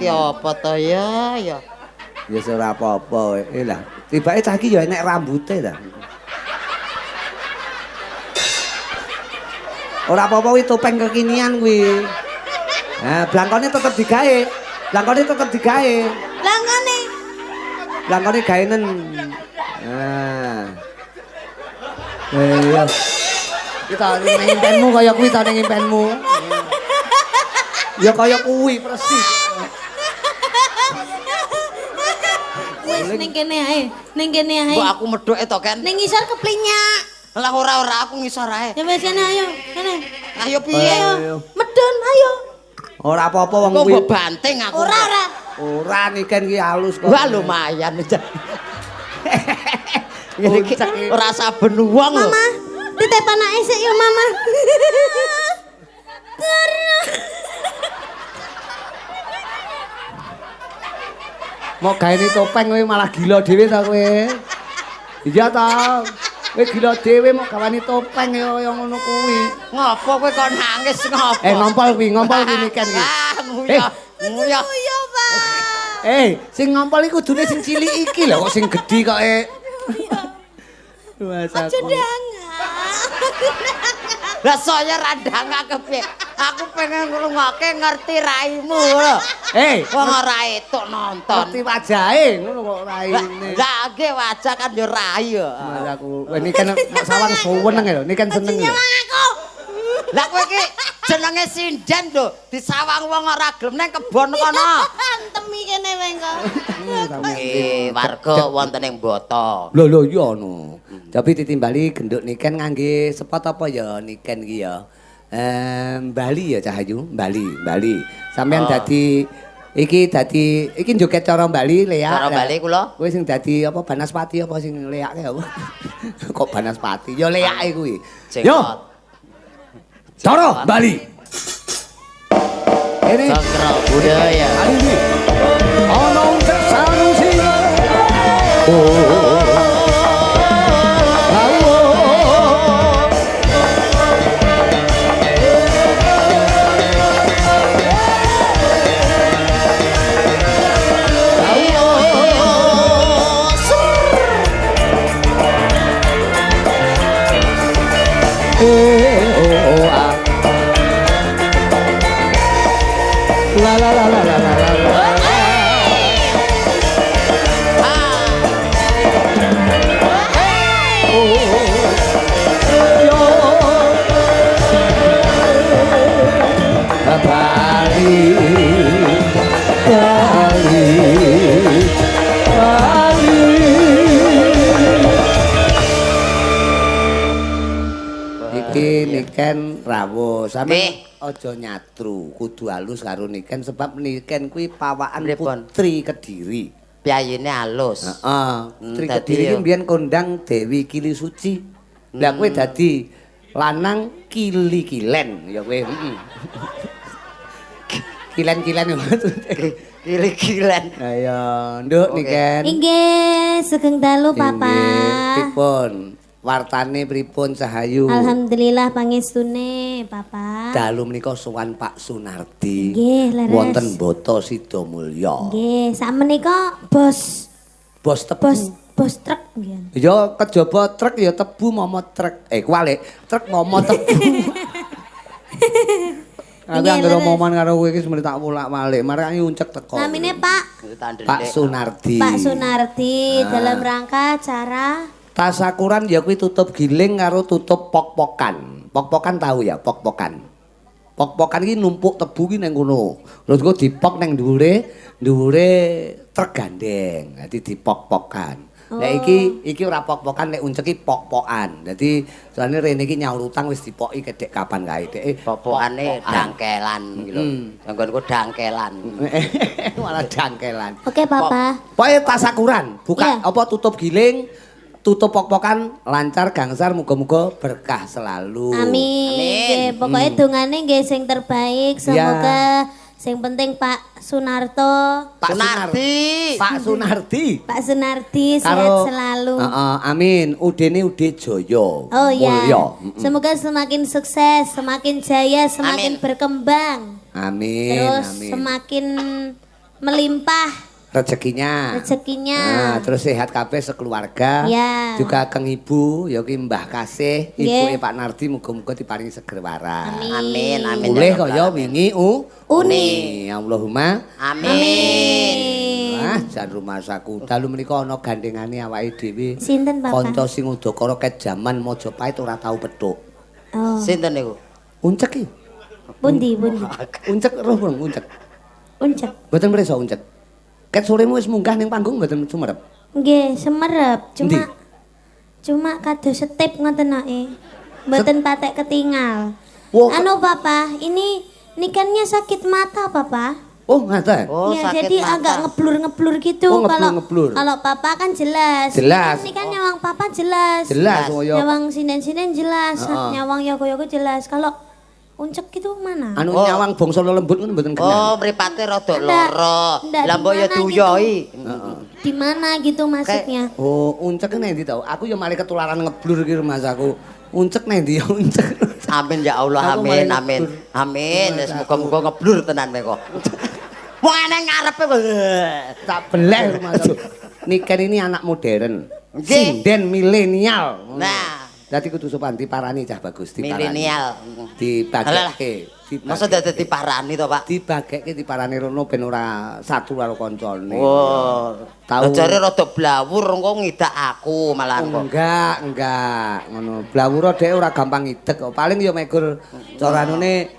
Iki apa to ya? Ya. Ya ora apa-apa. Lah, tibake cah iki ya enek rambute ta. Ora apa-apa kuwi topeng kekinian kuwi. Nah, blangkone tetep digawe. Blangkone tetep digawe. Blangkone. Blangkone gaenen. Nah. Iya. Kita ning impenmu kaya kuwi ta ning impenmu. Ya kaya kuwi persis. Wis ning kene ae, ning kene ae. Mbok aku medhuke to, Ken. Ning ngisor keplinyak. Lah ora aku ngisor ae. Ya wis kene ayo, kene. Ayo piye? Ayo. Medun ayo. Ora apa-apa wong Kok kuwi. mbok banting aku. Ora ora. Ora niken ki halus kok. Wah lumayan. Ngene iki ora saben wong lho. Mama, titip anake sik ya, Mama. Mau gaene topeng kowe malah gila dhewe ta kowe. Iya ta. Kowe gila dhewe mau gawani topeng ya kaya ngono kuwi. Ngopo kowe kok nangis ngopo? Ngompol kuwi, ngompol kuwi niken iki. Ah, nguyah. Nguyah. Nguyah, Pak. Sing ngompol iki kudune sing cilik iki lho kok sing gedhi kok e. Aja ndangak. Lah saya ra ndangak kepiye? Aku pengen ngrungokke ngerti raimu lho. Wong ora etuk nonton. Ngerti wajahe ngono kok raine. Lah nggih wajah kan yo rai yo. Mas aku niken mak sawang suweneng lho, niken seneng lho. Aku. Lah kowe iki jenenge sinden lho, disawang wong ora gelem nang kebon kono. Antemi kene wae kok. Warga wonten ing Boto. Lho lho iya no. Tapi ditimbali genduk niken ngangge sepot apa ya niken iki ya. Bali ya Cahayu, Bali. Sampeyan dadi iki joget cara Bali leak. Cara Bali kula. Kowe sing dadi apa Banaspati apa sing leake apa? Kok Banaspati? Ya leake kuwi. Yo. Cara Bali. Ini Cakra budaya. Ini. Ana sanusi. Oh. La la la la la la la. Bali, Bali, Bali. Iki niken rawuh sampe aja nyatru, kudu halus karo niken sebab niken kuwi pawaan putri Kediri. Piyayine halus. Heeh, putri Kediri iki mbiyen kondang Dewi Kili Suci. Lah kowe dadi lanang kili-kilen ya kowe. Heeh. Kilen-kilen maksudnya. Kili-kilen. Ayo, nduk niken. Inggih, sugeng dalu Papa. Pripun? Wartane pripun Cahayu? Alhamdulillah pangestune Papa. Dalu menika sowan Pak Sunardi. Nggih, leres. Wonten Boto Sidomulyo. Nggih, sakmenika bos tebu. Bos truk nggih. Ya kejaba truk ya tebu momo truk. Kuwalik, truk momo tebu. Aku anggere omongan karo kowe iki semene tak wolak-walik, marake uncek teko. Namine Pak Pak Sunardi. Pak Sunardi dalam rangka acara tasakuran ya kuwi tutup giling karo tutup pok-pokan. Pok-pokan tahu ya, pok-pokan. Pok-pokan iki numpuk tebu ki nang kono. Terus engko dipok nang dhuwure, dhuwure truk gandeng. Dadi dipok-pokan. Nek iki ora pok-pokan, nek uncek iki pok-pokan. Dadi soalnya rene iki nyaur utang wis dipoki kedek kapan kae. Dek pok-pokane dangkelan iki lho. Anggonku dangkelan. Malah dangkelan. Oke, Papa. Pokoke tasakuran, buka apa tutup giling, tutup pok-pokan, lancar gangsar, muga-muga berkah selalu. Amin. Amin. Pokoknya dongane nggih sing terbaik, semoga sing penting Pak Sunarto, Pak Sunardi, Pak Sunardi, Pak Sunardi sehat selalu. Amin. Udene Ude Jaya. Oh iya. Semoga semakin sukses, semakin jaya, semakin berkembang. Amin. Terus amin. Semakin Melimpah rezekinya. Rezekinya. Nah, terus sehat kabeh sekeluarga. Ya. Juga keng ibu, ya ki Mbah Kasih, ibuke Pak Nardi muga-muga diparingi seger waras. Amin, amin. Mulih kaya wingi uni. Allahumma amin. Wah, jan rumasaku. Dalu menika ana gandengane awake dhewe. Sinten, Bapak? Kanca sing udakara ket jaman Majapahit ora tau petuk. Oh. Sinten niku? Uncek iki. Pundi, pundi? Uncek roh burung uncek. Uncek. Mboten mresa uncek. Ket soremu wis munggah ning panggung mboten sumerep. Nggih, semerep. Cuma kados setip ngoten ae. Mboten patek ketingal. Wow. Anu Papa, ini nikennya sakit mata, Papa. Oh, ngaten. Oh, ya, sakit jadi mata. Agak ngeblur-ngeblur gitu. Oh, ngeblur-ngeblur. Kalau Papa kan jelas. Jelas. Ini kan nyawang Papa jelas. Jelas, oh, ya. Nyawang sinden-sinden jelas, nyawang yogo-yogo jelas. Kalau uncek gitu mana? Anu nyawang bangsa lembut ngono mboten kenal. Oh, mripate rada lara. Lah mbok ya diuyoi. Heeh. Di mana gitu maksudnya? Oh, uncek nang ndi tau? Aku ya malah ketularan ngeblur iki rumahku. Uncek nang ndi ya uncek. Amin ya Allah, amin, amin. Amin. Wis muga-muga ngeblur tenan kowe kok. Wong eneng ngarepe kok. Tak beleh rumahku. Niken ini anak modern. Sinden milenial. Nah, dadi kudu sopan diparani cah bagus diparani. Milenial. Dibagekke. Masa dadi diparani to, Pak? Dibagekke diparani rono ben ora satu karo kancane. Oh, tau jare rada blawur engko ngidak aku malahan kok. Enggak, ngono. Blawur dhek ora gampang ngidek kok. Paling ya megur cara anune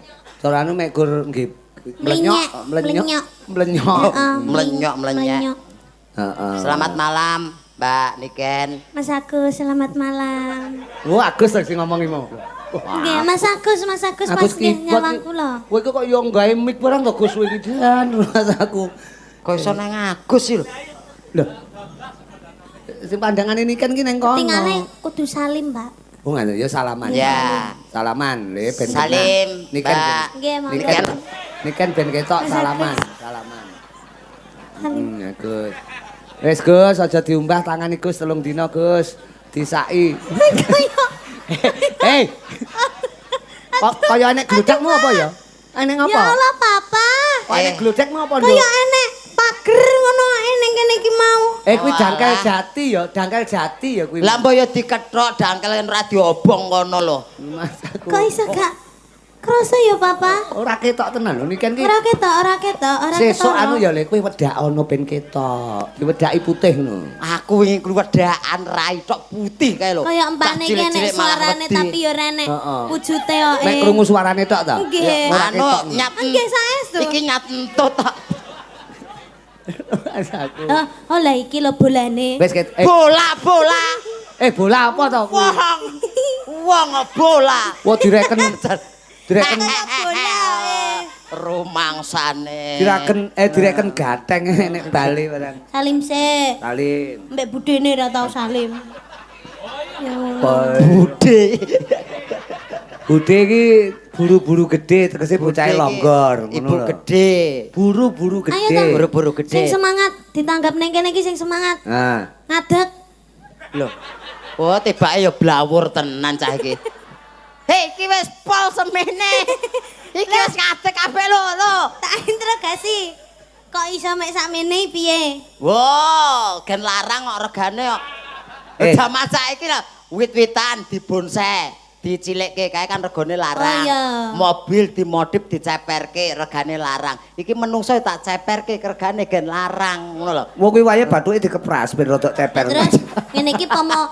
megur nggih mlenyok, mlenyok, mlenyok, mlenyok, mlenyok. Heeh. Selamat malam, Mbak Niken. Mas Agus, selamat malam. Oh, Agus sing ngomong iki mau. Nggih, Mas Agus, Mas Agus pas nyawang kula. Kowe iki kok yo nggawe mic barang to Gus kowe iki jan Mas aku. Kok iso nang Agus sih lho. Lho. Sing pandangane Niken ki nang kono. Tingale kudu salim, Pak. Oh, ngono ya salaman. Ya. Salaman le ben. Salim, Niken. Nggih, monggo. Niken ben ketok salaman, salaman. Agus. Wis Gus, aja diumbah tangan Gus 3 dina Gus. Disaki. Hei. Kok kaya enek glodekmu apa ya? Enek apa? Ya Allah, Papa. Kok enek glodekmu apa, Nduk? Kaya enek pager ngono ae ning kene iki mau. Kuwi dangkel jati ya, dangkel jati ya kuwi. Lah mbok ya dikethok dangkel ora diobong kono lho. Mas aku. Kok iso gak krasa ya, Papa? Ora ketok tenan lho niken ki. Ora ketok, ora ketok, ora ketok. Sesuk anu ya le kowe wedak ana ben ketok. Diwedaki putih ngono. Aku wingi wedhakan rai tok putih kae lho. Kaya empane iki enek suarane tapi ya ora enek wujute kok. Nek krungu suarane tok ta? Nggih. Anu nyat. Nggih saestu. Iki nyat entut tok. Aku. Oh lah iki lho bolane. Wis bola-bola. Bola apa to kuwi? Wong bola. Wah direken direken bola rumangsane. Direken gateng nek bali barang. Salim sik. Salim. Mbek budene ora tau salim. Ya Allah. Bude. Bude iki buru-buru gede tegese bocahe longgor ngono. Ibu gede. Buru-buru gede. Buru-buru gede. Sing semangat ditanggap ning kene iki sing semangat. Nah. Ngadeg. Lho. Oh, tibake ya blawur tenan cah iki. Hei, iki wis pol semene. Iki wis ngadeg kabeh lho, lho. Tak interogasi. Kok iso mek sakmene piye? Wow, gen larang kok regane kok. Jaman saiki lho, wit-witan dibonsai, dicilikke kae kan regane larang. Oh, iya. Mobil dimodif diceperke regane larang. Iki menungso tak ceperke regane gen larang ngono lho. Wong kuwi wae bathuke dikepras ben rada ceper. Terus ngene iki pomo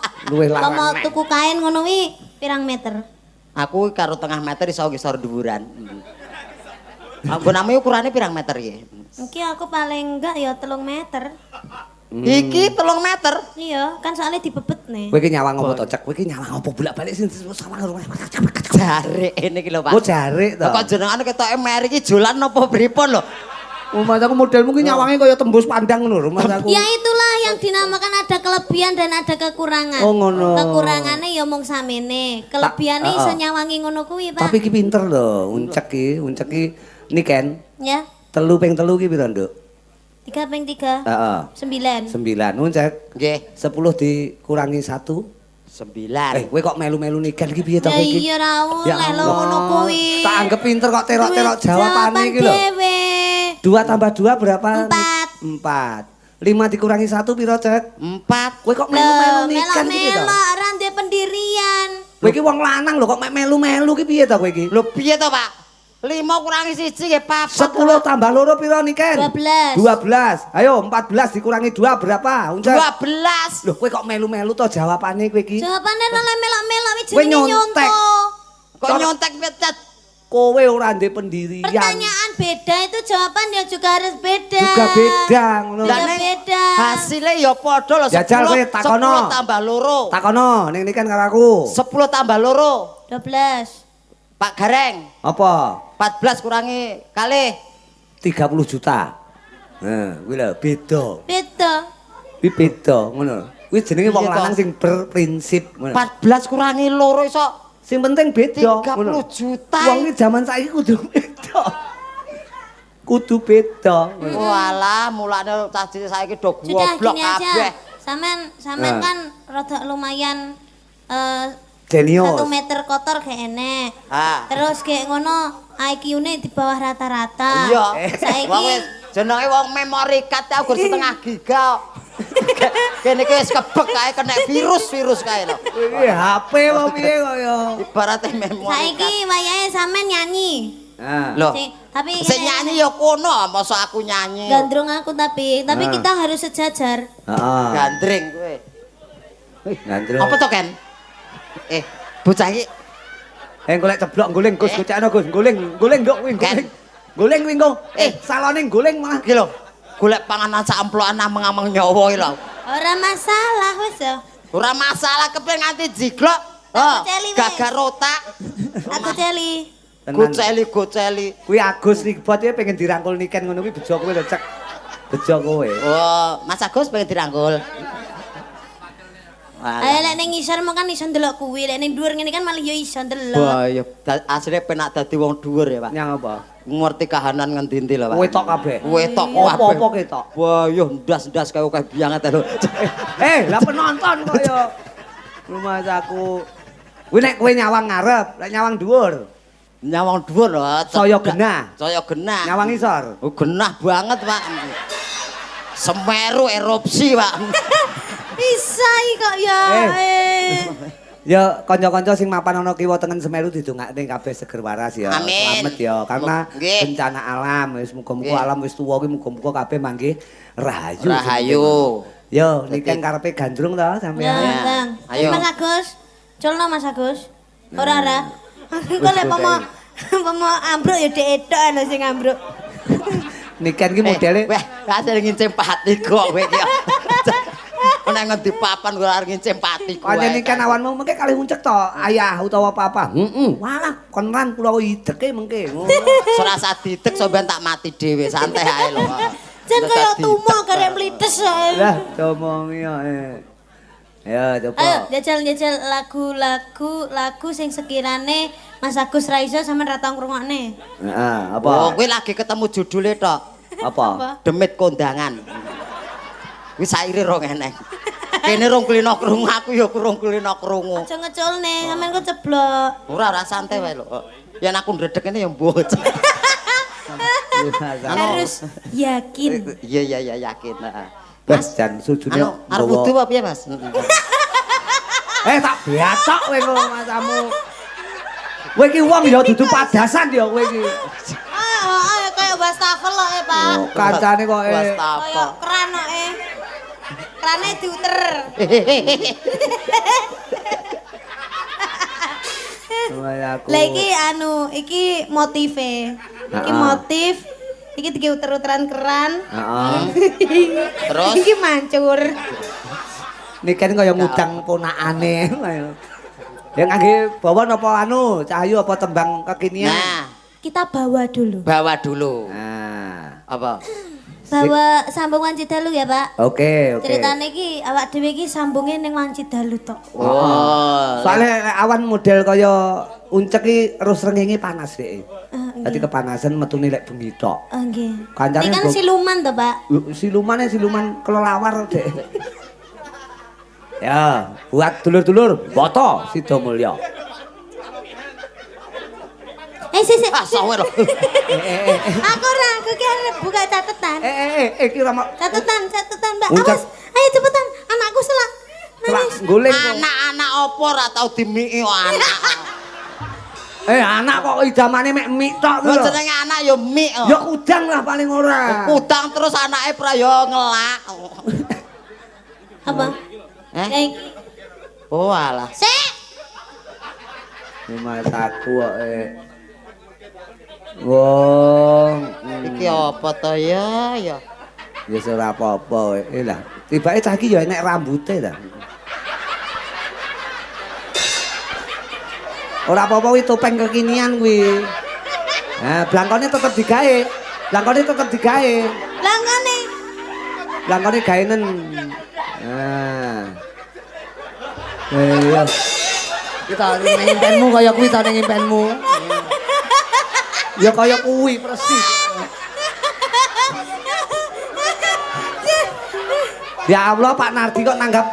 tuku kain ngono kuwi pirang meter? Aku karo tengah meter iso ngisor dhuwuran. Anggonamu ukurane pirang meter iki? Iki aku paling enggak ya 3 meter. Iki 3 meter? Iya, kan soalnya dibebet nih. Kowe iki nyawang apa to, Cek? Kowe iki nyawang apa bolak-balik sing sawang rumah. Jarik ini iki lho, Pak. Oh, jarik to. Kok jenengane ketoke meri iki jolan napa pripun lho? Rumah aku modelmu ki nyawange kaya tembus pandang ngono rumah aku. Ya itulah yang dinamakan ada kelebihan dan ada kekurangan. Oh ngono. Kekurangane ya mung samene, kelebihane iso nyawangi ngono kuwi, Pak. Tapi ki pinter lho, uncek ki niken. Ya. 3 ping 3 ki piro, Nduk? 3 ping 3. Heeh. 9. 9. Uncek. Nggih. 10 dikurangi 1 9. Kowe kok melu-melu niken ki piye to kowe iki? Ya iya ra oleh lho ngono kuwi. Tak anggap pinter kok terok-terok jawabane iki lho. 2 tambah 2 berapa? 4. 4. 5 dikurangi 1 piro, Cek? 4. Kowe kok melu-melu niken iki to? Melok-melok ora ndek pendirian. Kowe iki wong lanang lho kok mek melu-melu ki piye to kowe iki? Lho piye to, Pak? 5 kurangi 1 nggih 4. 10 tambah 2 piro niken? 12. 12. Ayo 14 dikurangi 2 berapa? Uncek. 12. Lho kowe kok melu-melu to jawabane kowe iki? Jawabane ora melok-melok iki jenenge nyontek. Kok nyontek piye? Kowe ora ndek pendirian. Pertanyaan beda itu jawaban ya juga harus beda. Juga beda ngono. Juga beda. Hasilnya ya padha lho 10. 10 tambah 2. Takono ning niken karo aku. 10 tambah 2. 12. Pak Gareng. Apa? 14 kurangi kalih 30 juta. Nah, kuwi lho beda. Beda. Kuwi beda ngono. Kuwi jenenge wong lanang sing berprinsip ngono. 14 kurangi 2 iso sing penting beda 30 juta. Wong iki jaman saiki kudu beda. Kudu beda. Walah, mulane cah cilik saiki do goblok kabeh. Sampean kan rada lumayan jenius. 1 meter kotor gak enek. Terus kayak ngono IQ-ne di bawah rata-rata. Iya. Saiki jenenge wong memori card aku setengah giga. Kene iki wis kebek kae kena virus-virus kae lho. Iki HP apa piye kok ya. Ibarate memori. Saiki wayahe sampean nyanyi. Lho. Tapi sing nyanyi ya kono, mosok aku nyanyi. Gandrung aku tapi kita harus sejajar. Heeh. Gandring kowe. Gandrung. Apa to, Ken? Bocah iki golek ceblok guling Gus, gocekno Gus, guling, guling nduk kuwi guling. Guling kuwi engko. Salone guling malah. Iki lho, golek panganan sak amplokan ameng-ameng nyawa iki lho. Ora masalah wis ya. Ora masalah kepen nganti jiglok. Gagar otak. Aku celi. Goceli, goceli. Kuwi Agus Ribot iki pengen dirangkul niken ngono kuwi bejo kowe lho, Cek. Bejo kowe. Oh, Mas Agus pengen dirangkul. Ayo lek ning ngisor mung kan iso ndelok kuwi, lek ning dhuwur ngene kan malah ya iso ndelok. Wah, ya asline penak dadi wong dhuwur ya, Pak. Nyang apa? Ngerti kahanan ngendi-endi lho, Pak. Wetok kabeh. Wetok kabeh. Apa-apa ketok. Wah, yo ndas-ndas kaya akeh banget lho. Lah penonton kok ya. Rumah aku. Kuwi nek kowe nyawang ngarep, lek nyawang dhuwur. Nyawang dhuwur lho. Saya genah. Saya genah. Nyawang isor. Oh, genah banget, Pak. Semeru erupsi, Pak. Bisa kok ya. Ya kanca-kanca sing mapan ana kiwa tengen Semeru didongakne kabeh seger waras ya. Amin. Slamet ya karena bencana alam wis muga-muga alam wis tuwa kuwi muga-muga kabeh manggih rahayu. Rahayu. Yo niki karepe gandrung to sampean. Ayo. Mas Agus, culno Mas Agus. Ora ora. Engko lek pomo ambruk ya dhek ethok lho sing ambruk. Niken ki modele weh, hasil ngincim pati kok kowe iki. Nek ngendi papan ora arep ngincim pati kowe. Pancen niken awanmu mengke kalih uncek to, ayah utawa papa. Heeh. Walah, kon ran kula ideke mengke. Ngono. Ora usah didek sampean tak mati dhewe, santai ae lho. Jan kaya tumo karek mlites ae. Lah, domongi ae. Ya, coba. Ayo jajal-jajal lagu-lagu sing sekirane Mas Agus ra iso sampean ra tau ngrungokne. Heeh, apa? Oh, kowe lagi ketemu judule tok. Apa? Demit Kondangan. Kuwi saire rong eneng. Kene rong kulino krungu, aku ya rong kulino krungu. Aja ngeculne, sampean kok ceblok. Ora ora santai wae lho. Yen aku ndredeg ngene ya mbuh. Harus yakin. Iya iya iya yakin, heeh. Mas jan sujune anu arep wudu apa piye, Mas? Tak biacok kowe kok masamu. Kowe iki wong ya dudu padasan ya kowe iki. Ah, kaya wastafel kok, Pak. Kancane kok wastafel. Kaya keran kok. Kerane diuter. Lah iki anu, iki motive. Iki motif. Iki diuter-uteran keran. Heeh. Terus iki mancur. Niken kaya ngudang ponakane. Ya ngangge bawa napa anu, Cahayu apa tembang kekinian? Nah, kita bawa dulu. Bawa dulu. Nah, apa? Bawa sambung Wanci Dalu ya, Pak. Oke, oke. Ceritane iki awak dhewe iki sambunge ning Wanci Dalu tok. Oh. Soale awan model kaya uncek iki terus srengenge panas dhek. Dadi kepanasan metune lek bengi tok. Oh, nggih. Kancane Iki kan siluman to, Pak? Silumane siluman kelelawar dhek. Ya, buat dulur-dulur, Boto Sidomulyo. Sik sik. Ah, sawe lho. Aku ora, aku ki arep buka catatan. Iki ora Catatan, catatan, Mbak. Awas. Ayo cepetan, anakku selak. Nangis. Golek. Anak-anak apa ora tau dimiki kok anak. Anak kok idamane mek mik tok lho. Jenenge anak ya mik. Ya kudang lah paling ora. Kudang terus anake pra ya ngelak. Apa? Eh? Oh alah. Sik. Mataku kok. Wong iki apa to ya ya? Ya ora apa-apa. Lah, tibake cah iki ya enek rambute ta. Ora apa-apa kuwi topeng kekinian kuwi. Nah, blangkone tetep digawe. Blangkone tetep digawe. Blangkone. Blangkone gaenen. Nah. Iya. Kita ning impenmu kaya kuwi ta ning impenmu. Ya kaya kuwi persis. Ya Allah Pak Nardi kok nanggap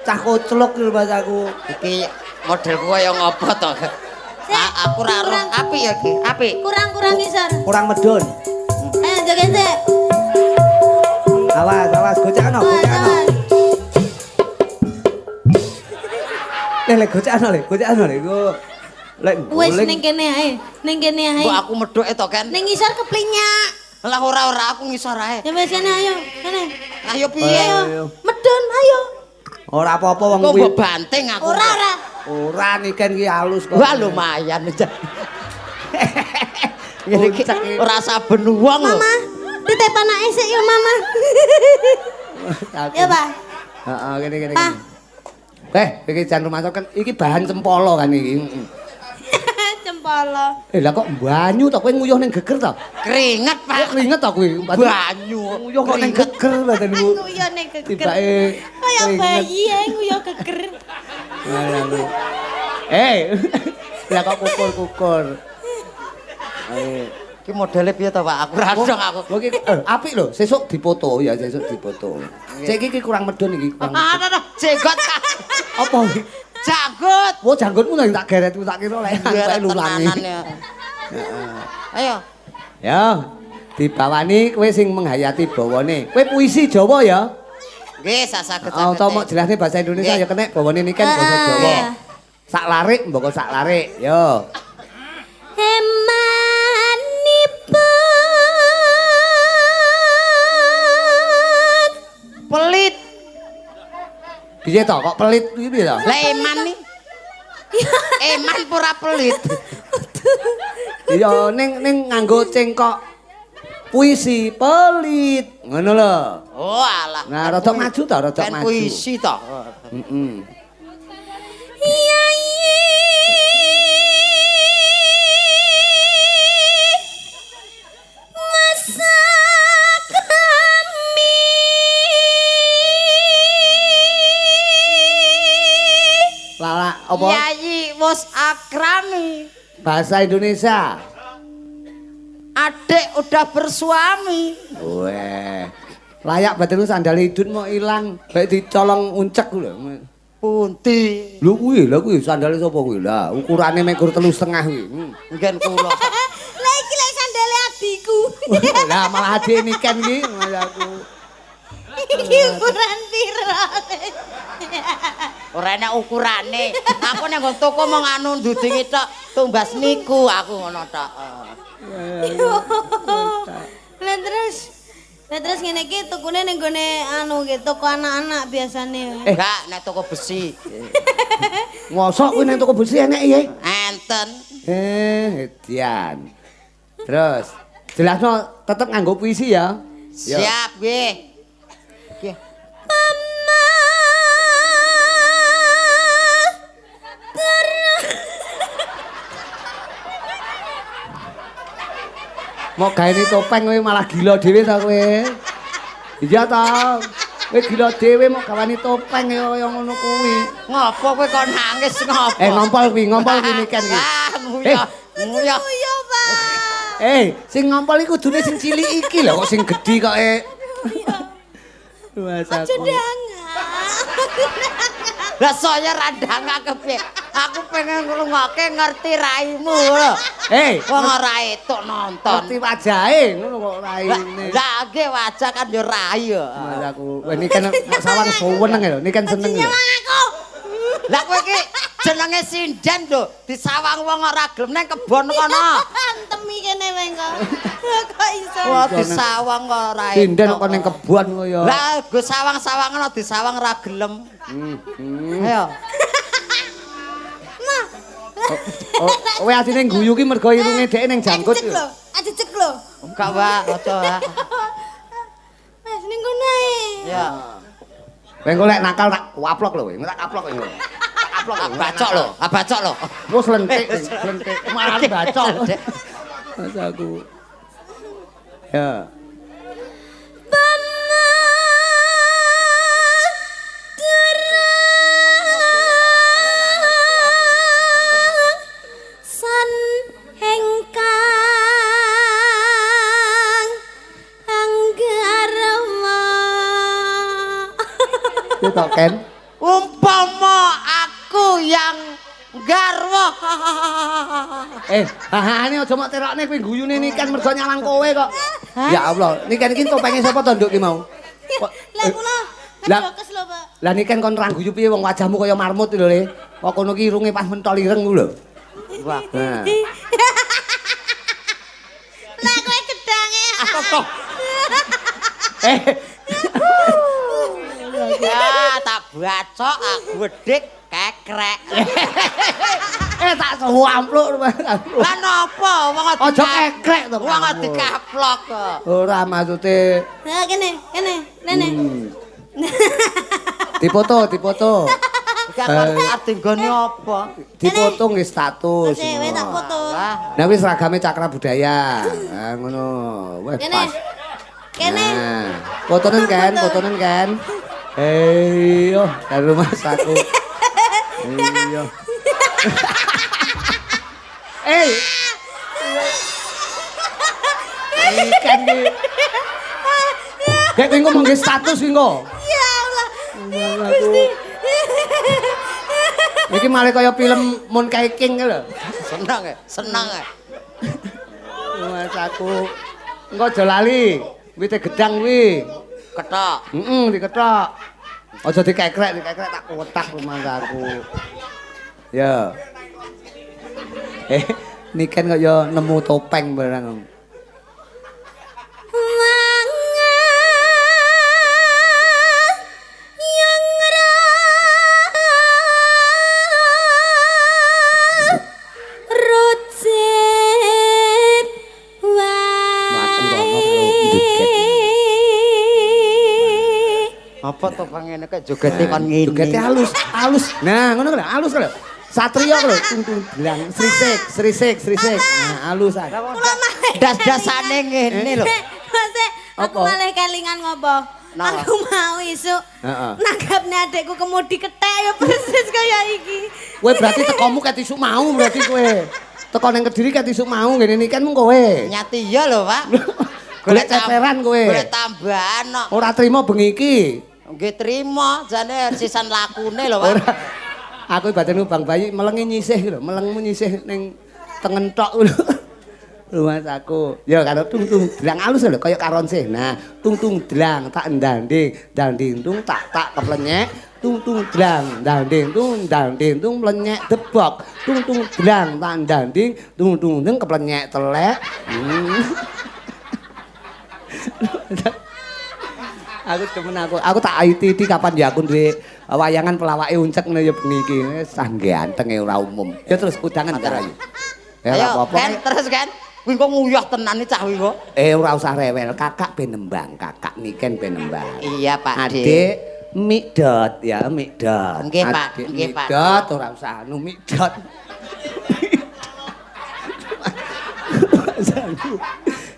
cah koclok lho bahasaku. Iki modelku kaya ngopo to? Aku ora roh apik ya iki, apik. Kurang-kurang ngisor. Kurang medun. Ayo joget sik. Awas, awas gocekno, gocekno. Le gocekno le, gocekno le. Lek wis ning kene ae, ning kene ae. Mbok aku medhuke to, Ken. Ning ngisor keplinyak. Lah ora aku ngisor ae. Ya wis kene ayo, kene. Ayo piye? Medun ayo. Ora apa-apa wong kuwi. Kok banting aku. Ora ora. Ora niken ki halus kok. Wah lumayan. Ngene iki ora saben wong lho. Mama, titip anake sik ya Mama. Ya, Pak. Heeh, kene kene. Eh, iki jan rumah kan iki bahan cempolo kan iki. Cempolo. Lah kok banyu to kowe nguyuh ning geger to? Keringet, Pak. Kok keringet to kuwi? Banyu. Nguyuh kok ning geger badanmu. Nguyuh ning geger. Tibake kaya bayi ae nguyuh geger. Lah kok kukur-kukur. Iki modele piye to, Pak? Aku ra dong aku. Lho iki apik lho, sesuk dipoto ya, sesuk dipoto. Cek iki kurang medun iki, kurang. Aduh, jenggot. Apa iki? Janggut. Wah, janggutmu lho tak geret tak kira lek sampe lulangi. Heeh. Ayo. Ya, dibawani kowe sing menghayati bawane. Kowe puisi Jawa ya? Nggih, sak-saged. Oh, to mok jelasne bahasa Indonesia ya kenek bawane niken basa Jawa. Sak larik mboko sak larik. Yo. Emanipun pelit. Piye to kok pelit kuwi piye to? Lah eman nih. Eman pura pelit. Iya ning nganggo cengkok puisi pelit. Ngono lho. Oh alah. Nah, rada maju to, rada maju. Puisi to. Heeh. Lala apa? Yayi wis akrami. Bahasa Indonesia. Adik udah bersuami. Weh. Layak batin sandal idun mau ilang, baik dicolong uncek lho. Pundi? Lho kuwi, lha kuwi sandale sapa kuwi? Lah ukurane mek 3,5 kuwi. Nggen kula. Lah iki lek sandale adikku. Lah malah adik niken iki aku. Iki ukuran piro? Ora enak ukurane. Aku nang nggon toko mong anu ndudingi tok, tumbas niku aku ngono tok. Lah terus ngene iki tukune ning gone anu ki toko anak-anak biasane. Enggak, nek toko besi. Mosok kuwi ning toko besi enek ya? Enten. Edian. Terus jelasno tetep nganggo puisi ya. Siap nggih. Mau gawe topeng kowe malah gila dhewe ta kowe. Iya ta. Kowe gila dhewe mau gawani topeng kaya ngono kuwi. Ngopo kowe kok nangis ngopo? Ngompol kuwi, ngompol kuwi niken kuwi. Ah, nguyah. Nguyah. Nguyah, Pak. Sing ngompol iku kudune sing cilik iki lho kok sing gedhi kok Aja ndangak. Lah saya ra ndangak kepiye? Aku pengen ngrungokke ngerti raimu lho. Hei, wong ora etuk nonton. Ngerti wajahe ngono kok raine. Lah nggih wajah kan yo rai yo. Mas aku, ini kan sawang suweneng lho, ini kan seneng lho. Lah kowe iki jenenge sinden lho, disawang wong ora gelem nang kebon kono. Antemi kene wae kok. Kok iso. Wah disawang kok ora. Sinden kok ning kebon kaya. Lah go sawang-sawangan disawang ora gelem. Ayo. Ma. Kowe asine guyu ki mergo irunge dhek ning janggut. Ajejek lho. Enggak, Pak, aja, Pak. Wes ning kono ae. Ya. Kowe engko lek nakal tak waplok lho kowe, tak kaplok kowe. Tak kaplok lho. Bacok lho, bacok lho. Wes lentik, lentik. Malah bacok. Mas aku. Ya. Ken. Umpama aku yang garwa. Hahane aja mok terokne kowe guyune Niken mergo nyawang kowe kok. Ya Allah, Niken iki topenge sapa to nduk ki mau? Lah kula ngejokes lho, Pak. Lah Niken kon ra guyu piye wong wajahmu kaya marmut lho, Le. Kok kono ki irunge pas mentol ireng ku lho. Wah. Lah kowe gedange. Ya tak bacok aku wedik kekrek. Tak suampluk. Lah napa wong aja kekrek to. Wong dikaplok kok. Ora maksude. Lah kene, kene, rene. Dipoto, dipoto. Iki arep nggone apa? Dipoto nggih status. Wis tak foto. Nah wis seragame Cakra Budaya. Nah ngono. Wes pas. Kene. Fotonen kan, fotonen kan. Iyo, karo Mas aku. Iya. Ikan iki. Gek kowe ngomong status kuwi engko. Ya Allah. Gusti. Iki malah kaya film Moon King lho. Seneng ya, seneng ya. Mas aku. Engko aja lali, wite gedang kuwi. Ketok. Heeh, diketok. Aja dikekrek, dikekrek tak kotak rumangsaku. Ya. Niken kaya nemu topeng barang. Apa to pangene kok jogete kon ngene. Jogete halus, halus. Nah, ngono lho, halus lho. Satrio lho, tung blang, srisik, srisik, srisik. Nah, halus ah. Das-dasane ngene lho. Mas, aku malah kelingan ngopo? Aku mau isuk nanggapne adekku kemudi kethek ya persis kaya iki. Kowe berarti tekomu ket isuk mau berarti kowe. Teko nang Kediri ket isuk mau ngene iki kan mung kowe. Nyati iya lho, Pak. Golek ceperan kowe. Golek tambahan kok. Ora trimo bengi iki. Nggih trimo, jane sisan lakune lho, Pak. Aku batinku Bang Bayi melenge nyisih lho, melengmu nyisih ning tengen tok lho. Lho Mas aku. Ya karo tung tung dlang alus lho kaya karonsih. Nah, tung tung dlang tak ndanding, ndanding tung tak tak keplenyek, tung tung dlang ndanding tung ndanding tung mlenyek debok, tung tung dlang tak ndanding, tung tung tung keplenyek telek. Aku demen aku tak ITD kapan ya aku duwe wayangan pelawake uncek ngene ya bengi iki. Wis ganteng ora umum. Ya terus udangan karo ayu. Ya ora apa-apa. Kan terus kan. Kuwi kok nguyah tenan iki cah kuwi kok. Ora usah rewel, kakak ben nembang, kakak Niken ben nembang. Iya, Pak. Adik mikdot ya, mikdot. Nggih, Pak. Nggih, Pak. Mikdot ora usah anu mikdot.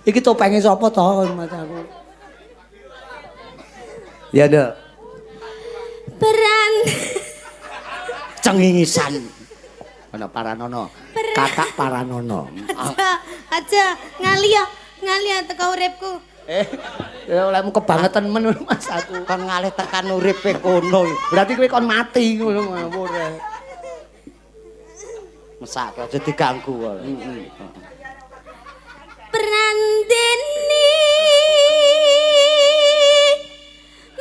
Iki topenge sapa to Mas aku? Ya, Nduk. Peran cengingisan. Ana Paranono. Kakak Paranono. Aja, aja ngali ya, ngali ya teko uripku. Ya olehmu kebangetan men Mas aku. Kon ngalih tekan uripe kono. Berarti kowe kon mati ngono ngawur. Mesake aja diganggu kok. Heeh. Prandeni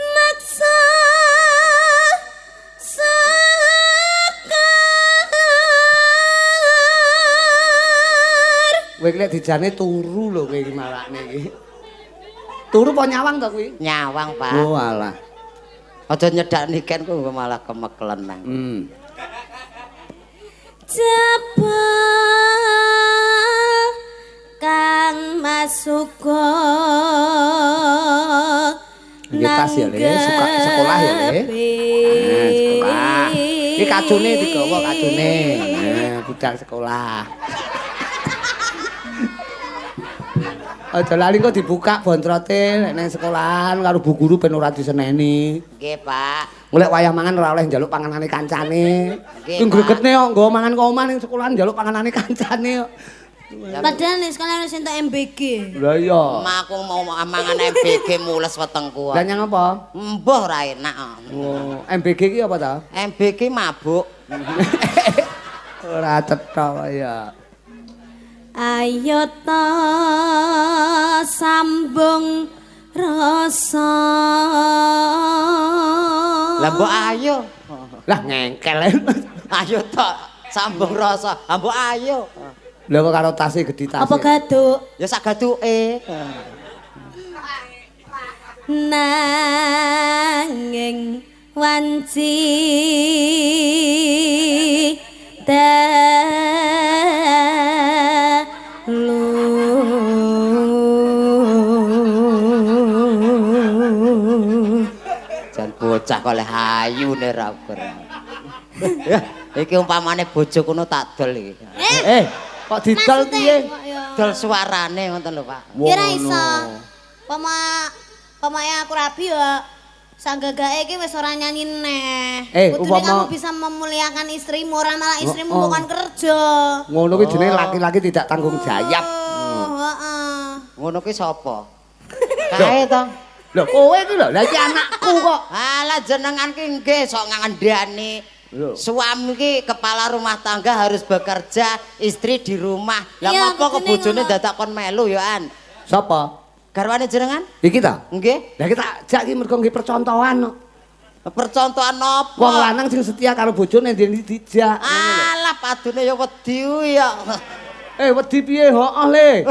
maksa sekar. Kowe iki lek dijane turu lho kowe iki malakne iki. Turu apa nyawang to kuwi? Nyawang, Pak. Oh alah. Aja nyedak niken kok malah kemekelen nang. Jebul Kang Masuko nang tas ya Le, suka sekolah ya Le. Nah, sekolah. Iki kacune digawa kacune. Nah, budal sekolah. Aja lali kok dibuka bontrote nek nang sekolahan karo bu guru ben ora diseneni. Nggih, Pak. Golek wayah mangan ora oleh njaluk panganane kancane. Nggih, Kuwi gregetne kok nggawa mangan kok omah ning sekolahan njaluk panganane kancane kok. Padahal ning sekolah wis entuk MBG. Lah iya. Mak aku mau mangan MBG mules wetengku. Lah nyang apa? Mbah ora enak. Oh, MBG ki apa ta? MBG mabuk. Ora cetha ya. Ayo ta sambung rasa. Lah mbok ayo. Lah ngengkel. Ayo ta sambung rasa. Lah mbok ayo. Lah kok karo tase gedhi tase. Apa gaduk? Ya sak gaduke. Nanging wanci dalu. Jan bocah kok oleh ayune ra ukur. Iki umpamane bojo kono tak dol iki. Kok didol piye? Dol suarane ngoten lho, Pak. Ya ora iso. Pamake aku rabi ya sanggagake iki wis ora nyanyi neh. Kudune kamu bisa memuliakan istrimu, ora malah istrimu bukan kerja. Ngono kuwi jenenge laki-laki tidak tanggung jawab. Heeh. Ngono kuwi sapa? Kae to. Lho kowe iki lho, lha iki anakku kok. Alah jenengan ki nggih sok ngandani. Suami ki kepala rumah tangga harus bekerja, istri di rumah. Lah ngopo kok bojone dadak kon melu ya an? Sapa? Garwane jenengan? Iki ta? Nggih. Lah kita jak iki mergo nggih percontohan kok. Percontohan napa? Wong lanang sing setia karo bojone ndi dijak. Alah padune ya wedi ya. Wedi piye? Heeh le.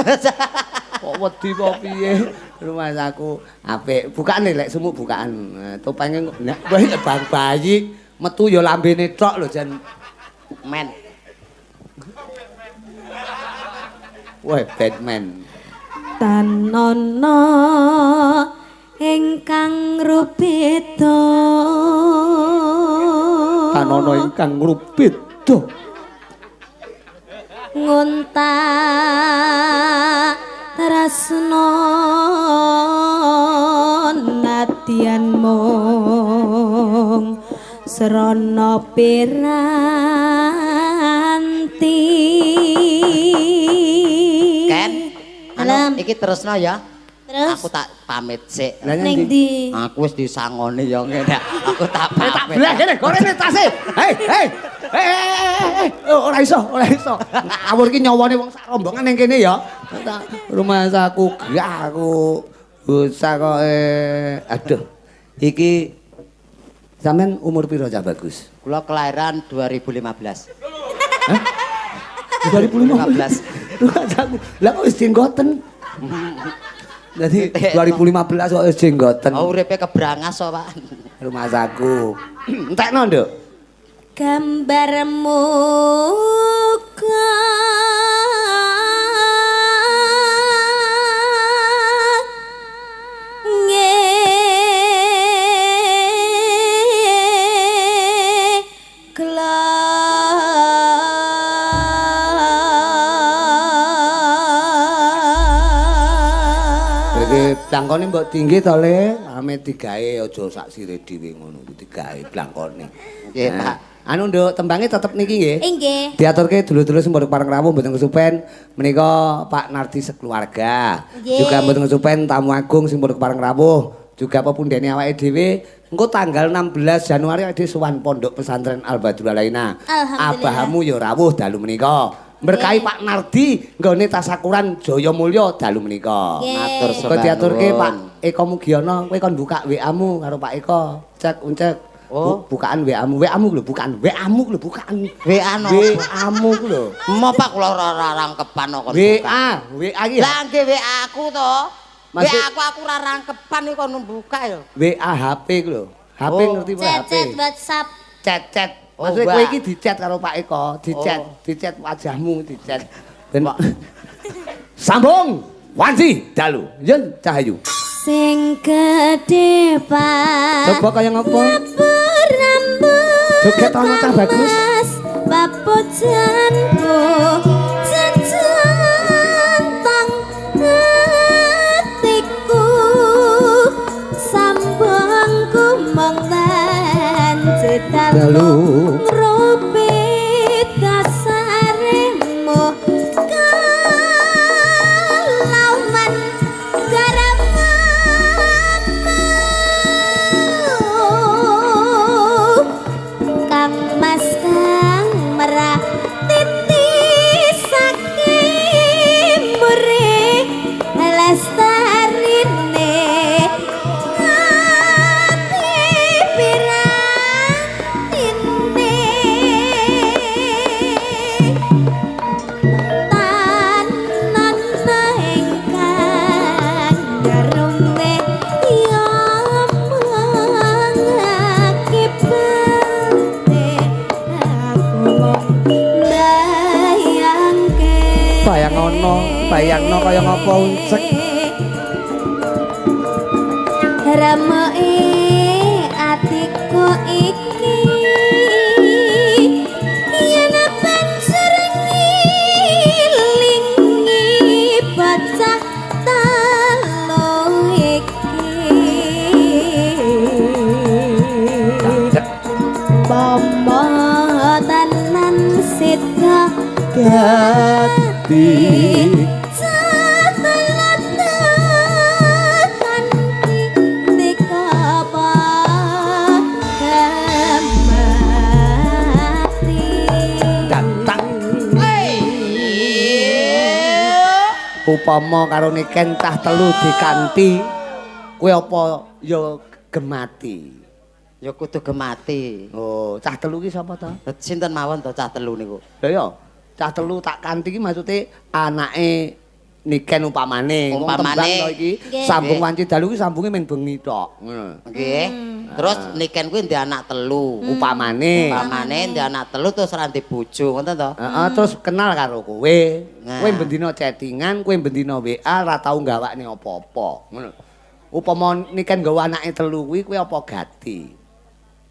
Kok wedi kok piye? Rumahku apik. Bukane lek sumuk bukaan. Topenge nek bang bayi metu ya lambene tok lho jan men. Wah, Batman. Tanono ingkang rubeda. Tanono ingkang rubeda. Ngontak tresno nadyan mung srana piranti. Ken, anu iki terusno ya. Terus? Aku tak pamit sik. Ning ndi? Aku wis disangoni ya ngene. Aku tak pamit. Tak belah kene, gorene tase. Hei, hei. Hei, ora iso, ora iso. Ngawur iki nyawane wong sak rombongan ning kene ya. Rumahku gah aku bocah kok aduh. Iki sampean umur piro Cah Bagus? Kula kelahiran 2015. Hah? 2015. Lah kok wis jenggoten. Jadi 2015 kok wis jenggoten. Oh uripe kebrangas kok, Pak. Rumahku. Entekno, Nduk. Gambar muka Blangkone mbok tinggi to Le, ame digawe aja sak sire dhewe ngono kuwi digawe blangkone. Nggih, Pak. Anu Nduk, tembange tetep niki nggih. Nggih. Diaturke dulur-dulur sing padha pareng rawuh mboten kesupen menika Pak Nardi sekeluarga. Juga mboten kesupen tamu agung sing padha pareng rawuh Juga pepundhene awake dhewe engko tanggal 16 Januari awake dhewe sowan Pondok Pesantren Al Badrul Alaina. Abahamu ya rawuh dalu menika. Berkahi Pak Nardi nggone tasakuran Jaya Mulya dalu menika. Matur sembah. Diaturke Pak Eko Mugiono, kowe kon buka WA-mu karo Pak Eko. Cek uncek. Oh, bukaan WA-mu, WA-mu lho, bukaan WA-mu lho, bukaan WA no. WA-mu ku lho. Mo Pak kula ora rangkepan kok. WA, WA iki. Lah nggih WA aku to. WA aku ora rangkepan iki kon buka ya. WA HP ku lho. HP ngerti apa HP? Chat WhatsApp. Chat-chat. Maksudnya kowe iki di-chat karo Pak Eko, di-chat, di-chat wajahmu, di-chat. Ben Sambung Wanci Dalu. Yen Cahayu. Sing gedhe Pak. Coba kaya ngopo? Joget ana cah bagus. Papujanku jejantang atiku sambungku mung wanci dalu ngrupi dasaremu kalawan garamamu Kang Mas kang merah titisake mure lestarine ati pirantine tanan ingkang garume ya mengakibate aku mung bayangke. Bayangono, bayangno kaya ngapa uncek. Remeke atiku iki yen banjur ngilingi bocah telu iki. Pomo tenan sida Dadi upama karo Niken cah telu dikanti kowe apa ya gemati? Ya kudu gemati. Oh, cah telu ki sapa to? Sinten mawon to cah telu niku? Lha ya, cah telu tak kanthi ki maksude anake Niken upamane. Umpamane iki sambung wanci dalu ki sambunge ming bengi tok. Ngono. Nggih. Terus Niken kuwi ndek anak telu. Upamane. Upamane ndek anak telu terus ora ndek bojo, ngoten to? Heeh, terus kenal karo kowe. Kowe bendina chattingan, kowe bendina WA ora tau gawakne apa-apa. Ngono. Upama Niken nggawa anake telu kuwi kowe apa gati?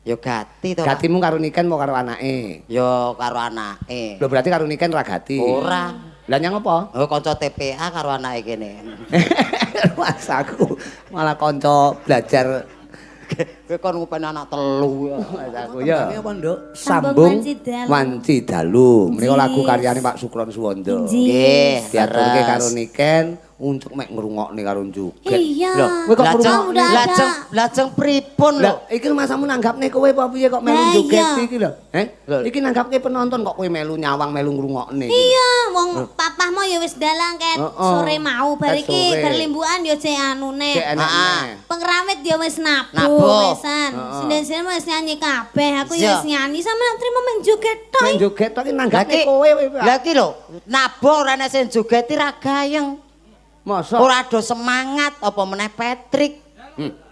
Ya gati to. Gatimu karo Niken apa karo anake? Ya karo anake. Lho berarti karo Niken ora gati? Ora. Lah nyang apa? Oh kanca TPA karo anake kene. Mas aku malah kanca belajar. Kowe kon ngupeni anak telu ya. Mas aku ya. Apa, Nduk? Sambung Wanci Dalu. Menika lagu karyane Pak Sukron Suwondo. Nggih, diaturke karo Niken untuk mek ngrungokne karo joget. Iya. Lho, kowe kok ngrungokne? Lajeng pripun lho? Iki masamu nanggapne kowe apa piye kok melu joget iki lho? Heh? Iki nanggapke penonton kok kowe melu nyawang melu ngrungokne. Iya, wong papahmu ya wis dalang ket sore mau bar iki berlimbukan ya jek anune. Heeh. Pengrawit ya wis nabuh wisan. Sinden-sinden wis nyanyi kabeh, aku ya wis nyanyi sama trimo men joget tok. Men joget tok iki nanggapne kowe. Lah iki lho, nabuh ora enek sing jogeti ra gayeng. Masa? Ora do semangat apa meneh Patrick.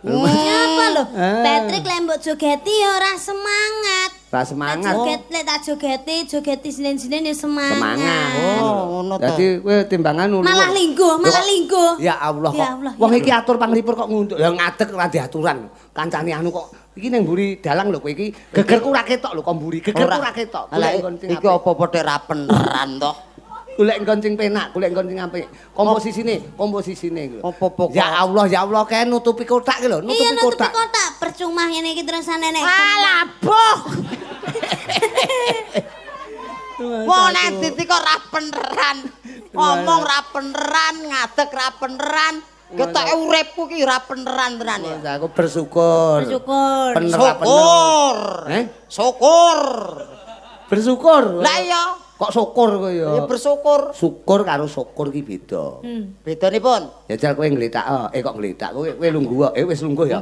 Siapa lho? Patrick lek mbok jogeti ya ora semangat. Ora semangat. Joget lek tak jogeti, jogeti sinen-sinen ya semangat. Semangat. Oh, ngono to. Dadi kowe timbangan ngono. Malah lingguh, malah lingguh. Ya Allah kok. Wong iki atur panglipur kok ngunduk. Ya ngadeg ora diaturan. Kancane anu kok iki ning mburi dalang lho kowe iki. Gegerku ora ketok lho kok mburi. Gegerku ora ketok. Lah iki apa-apa tek ra peneran to. Golek nggon sing penak, golek nggon sing apik. Komposisine, komposisine lho. Apa-apa. Ya Allah kae nutupi kotak iki lho, nutupi iya, kotak. Nutupi kotak, percuma ngene iki terus nenek. Alah, boh. Wong nang dadi kok ra peneran. Ngomong ra peneran, ngadeg ra peneran. Ketoke uripku ki ora peneran tenan ya. Aku bersyukur. Bersyukur. Pener Syukur. Eh? Syukur. Bersyukur. Lah iya. Kok syukur kowe ya? Ya bersyukur. Syukur karo syukur ki beda. Bedanipun? Jajal kowe ngletak, kok ngletak kowe kowe lungguh, wis lungguh ya.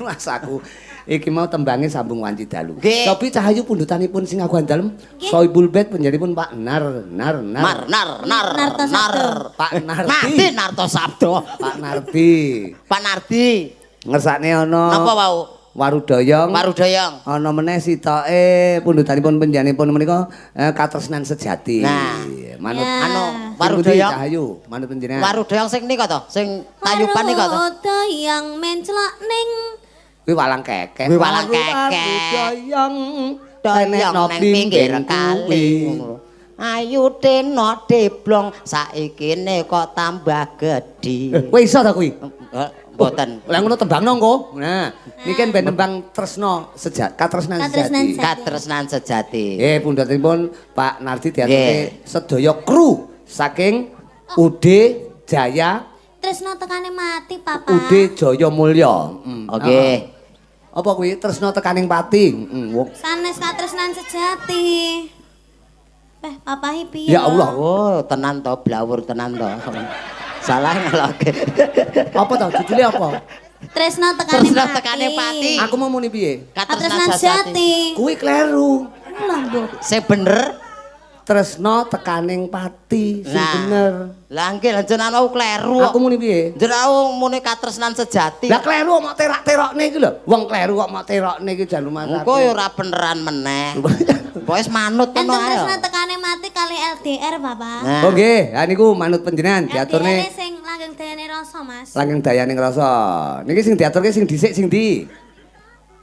Mas aku iki mau tembange sambung wanci dalu. Cobi Cahayu pundhutanipun sing aguhan dalem Sohibul Bait panjenenganipun Pak Nar Nar Nar Mar Nar Nar Nar Pak Nardi. Nardi Narto Sabdo. Pak Nardi. Pak Nardi. Ngersakne ana napa wau? Warudoyong. Warudoyong. Ana meneh sitoke pundhutanipun panjenenganipun menika katresnan sejati. Nah, manut ya. Anu Warudoyong Cahayu, manut panjenengan. Warudoyong sing nika to, sing tayuban nika to. Warudoyong menclok ning kuwi walang kekeh. Kuwi walang kekeh. Warudoyong doyong nang pinggir kali. Ayu teno deblong saikine kok tambah gedhi. Kowe iso ta kuwi? Mboten. Lah ngono tembangno engko. Nah, niki ben tembang tresno sejati, katresnan sejati. Katresnan sejati. Nggih, pundhutipun Pak Nardi diaturke sedaya kru saking UD Jaya Tresno tekane mati, Papa. UD Jaya Mulya. Oke. Apa kuwi tresno tekaning pati? Wong sanes katresnan sejati. Papahi piye? Ya Allah. Oh, tenan to, blawur tenan to. Salah ngeloke. Apa to judule apa? Tresno tekane Tresno tekane pati. Aku mau muni piye? Katresnan sejati. Kuwi kleru. Lah, Mbok. Sing bener Tresno tekaning pati sing bener. Lah nggih, lah jenengan wau kleru. Aku muni piye? Jenengan muni katresnan sejati. Lah kleru kok mok terak-terokne iki lho. Wong kleru kok mok terokne iki jan rumah. Engko ya ora beneran meneh. Pokoke manut ngono ae. Tresno tekane mati kali LDR, Bapak. Oh nggih, ha niku manut panjenengan diaturne sing langgeng dayane rasa, Mas. Langgeng dayane rasa. Niki sing diaturke sing dhisik sing ndi?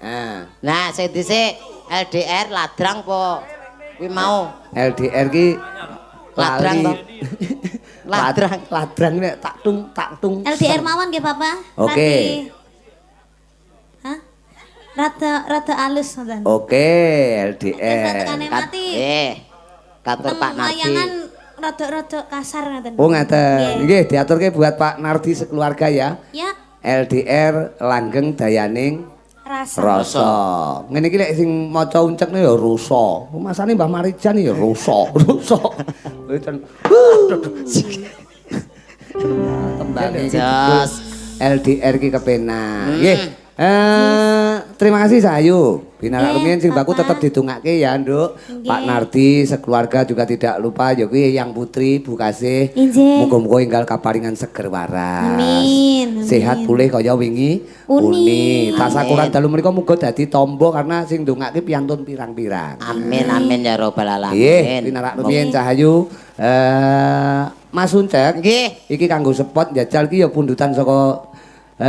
Nah, nah sing dhisik LDR ladrang apa kuwi mau? LDR ki ladrang to. Ladrang, ladrang nek tak tung tak tung. LDR mawon nggih, Bapak. Oke. Hah? Rada alus ngoten. Oke, LDR. Tekane mati. Katur Pak Nardi. Layangan rada-rada kasar ngoten. Oh, ngaten. Nggih, diaturke buat Pak Nardi sekeluarga ya. Ya. LDR langgeng dayaning rasa. Rasa. Ngene iki lek sing maca uncekne ya rusa. Masane Mbah Marijan ya rusa, rusa. Mboten. Tembange iki LDR iki kepenak. Nggih. Terima kasih Sayu. Binarak rumiyin sing baku tetep didongake ya, Nduk. Pak Nardi sekeluarga juga tidak lupa ya kuwi Yang Putri Bu Kasih. Muga-muga enggal kaparingan seger waras. Amin. Sehat pulih kaya wingi uni. Tasakuran dalu menika muga dadi tombo karena sing ndongake piantun pirang-pirang. Amin amin ya robbal alamin. Nggih, binarak rumiyin Cahayu. Mas Uncek. Nggih. Iki kanggo spot njajal iki ya pundutan saka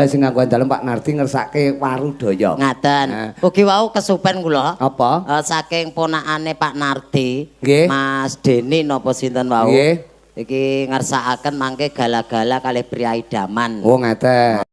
sing nganggo dalem Pak Nardi ngersake Warudaya. Ngaten. Ugi wau kesupen kula. Apa? Saking ponakane Pak Nardi, nggih. Mas Deni napa sinten wau? Nggih. Iki ngersakaken mangke gala-gala kalih priyayi daman. Oh ngaten.